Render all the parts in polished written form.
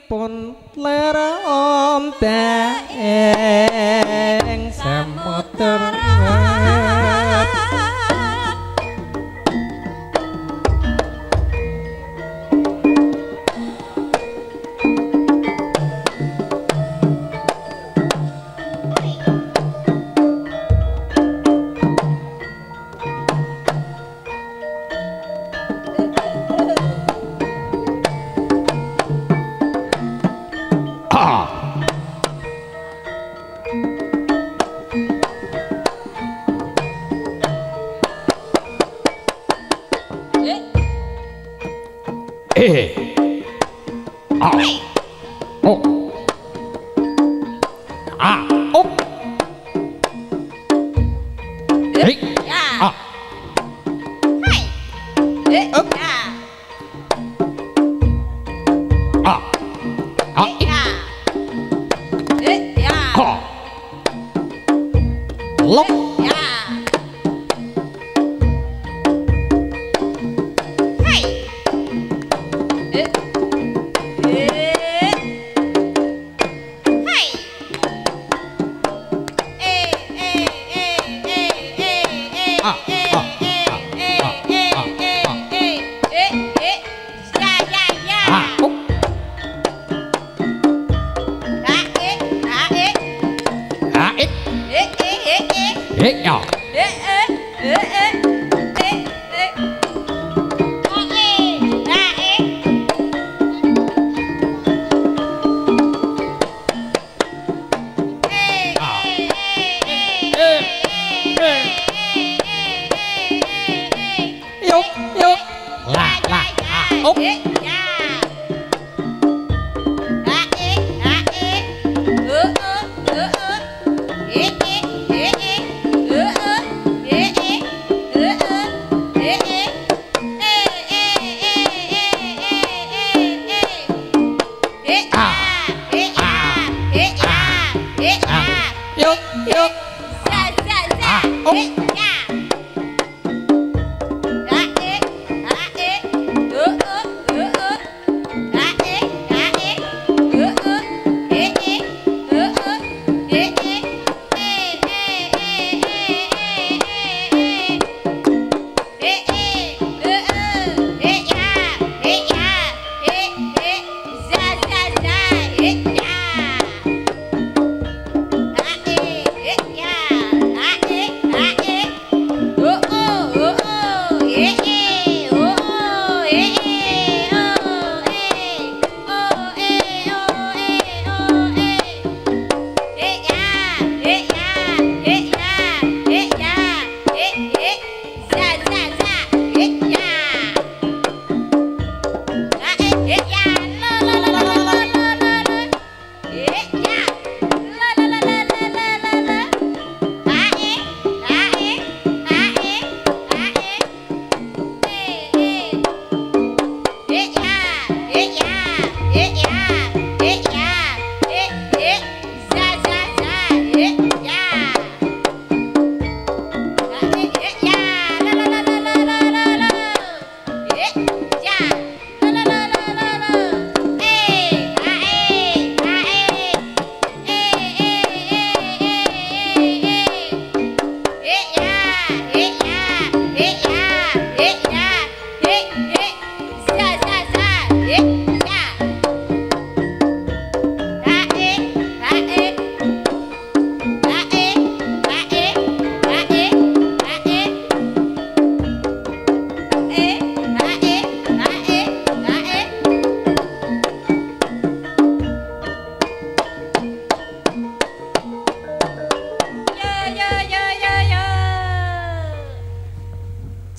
Pun ler omdaeng samoter.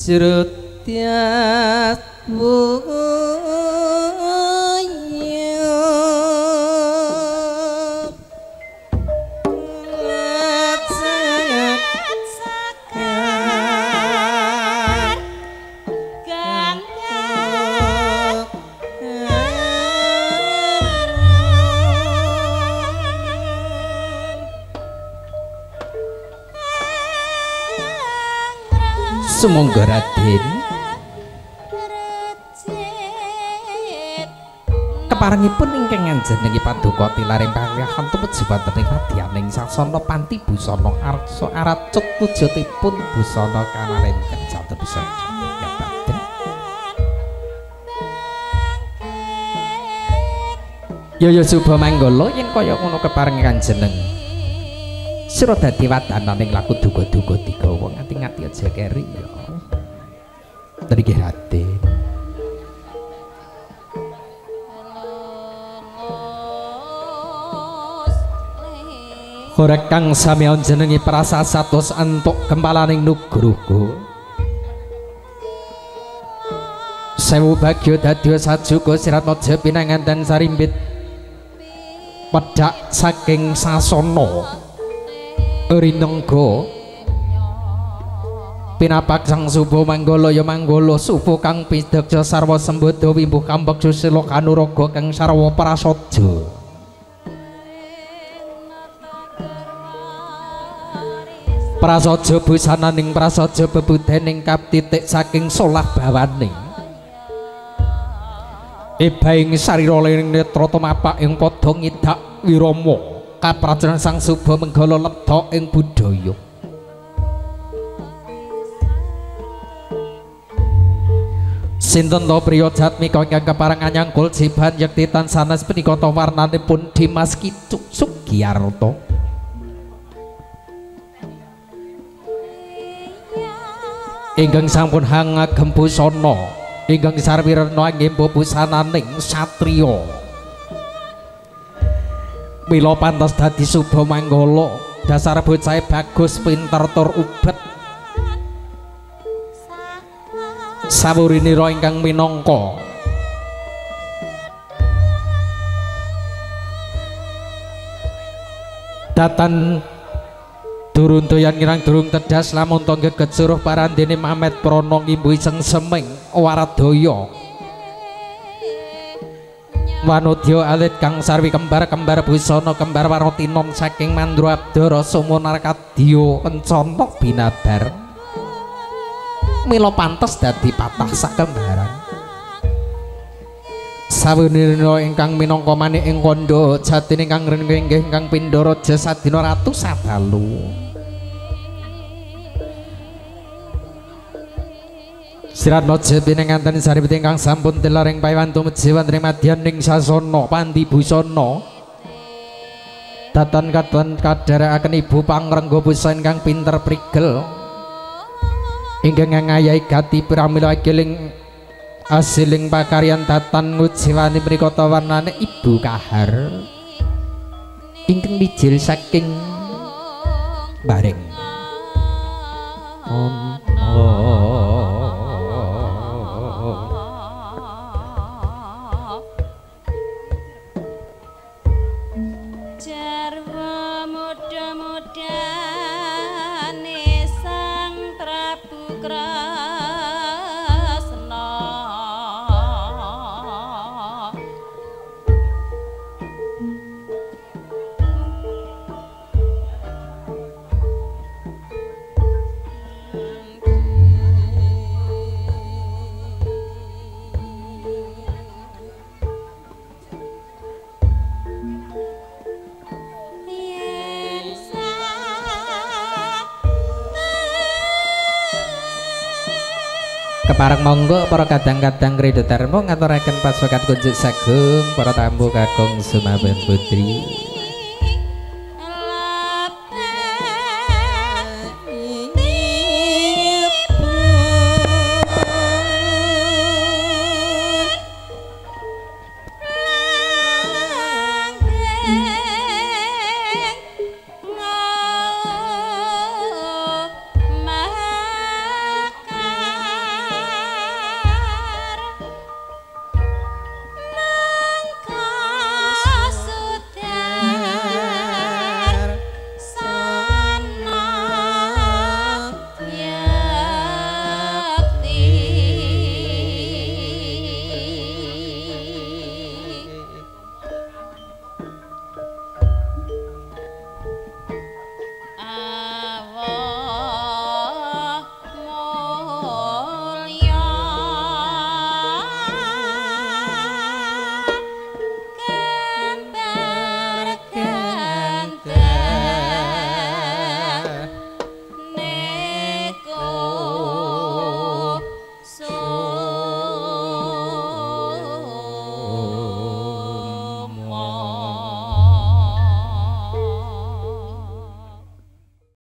Jrutiat Sumangga Raden Keparengipun ingkang nganjenengi paduka tilaring pangyahan tumuju wonten ing madyaning sasana panti busana arsa aracut wujudipun busana kanaren kejaten busana yabaden. Yaya Suba Manggala yen kaya ngono kepareng kanjeneng sira dadi wadananing laku duga-duga digawa ngati-ngati aja keri ya. Nggih Raden. Horeg kang sami anjenengi prasasatos antuk kempalaning nugroho. Sewu bagya dadya sajuga siratmaja pinanganten sarimbit pedhak saking sasana rinengga pinapak sang Suba Manggala ya manggala suba kang pideksa sarwa sembada wimbuh kambek susila kanuraga kang sarwa prasaja. Prasaja busananing prasaja bebudening kaptitik saking solah bawaning ebaing sarira ling netra tumapak ing padha ngidak wirama kaprajan sang Suba Menggala ledha ing budaya. Sinten to priya jatmika ingkang kepareng anyangkul jiban yekti tan sanes punika ta warnanipun Dimas Kicuk Sugiarto. Ingkang sampun hangagem busana ingkang sarwirna anggem busananing satriya mila pantes dadi Suba Manggala dasar bocahe bagus pinter tur ubet sawurinira ingkang minangka datan durun doyan ngirang durung tedas lamun tangga gejuruh parandene Mamet prana ngimbuhi sengseming waradaya wanudya alit kang sarwi kembar kembar busana kembar warotinom saking Mandra Abdara Sumonarkadya kencana binabar mila pantes dadi patah sakembaran. Sawunira ingkang minangka manik ing kandha jatine ingkang renggih ingkang pindha raja sadina ratu sadalu. Siratmaja pinanganten saripti ingkang sampun tilar ing paiwan tumuju wonten ing madyaning sasana panti busana. Datan katon kadherekaken ibu pangrengga busa ingkang pinter prigel ingkang ngayahi gati pramila keling asiling pakaryan datan ngujiwani mriku warnane ibu kahar ingkang mijil saking bareng. Jarwa muda-mudane Sang Prabu Kresna Kepareng monggo para kadang-kadang Krido Darmo ngaturaken pasukan kunjuk sagung para tamu kakung Sumaben Putri.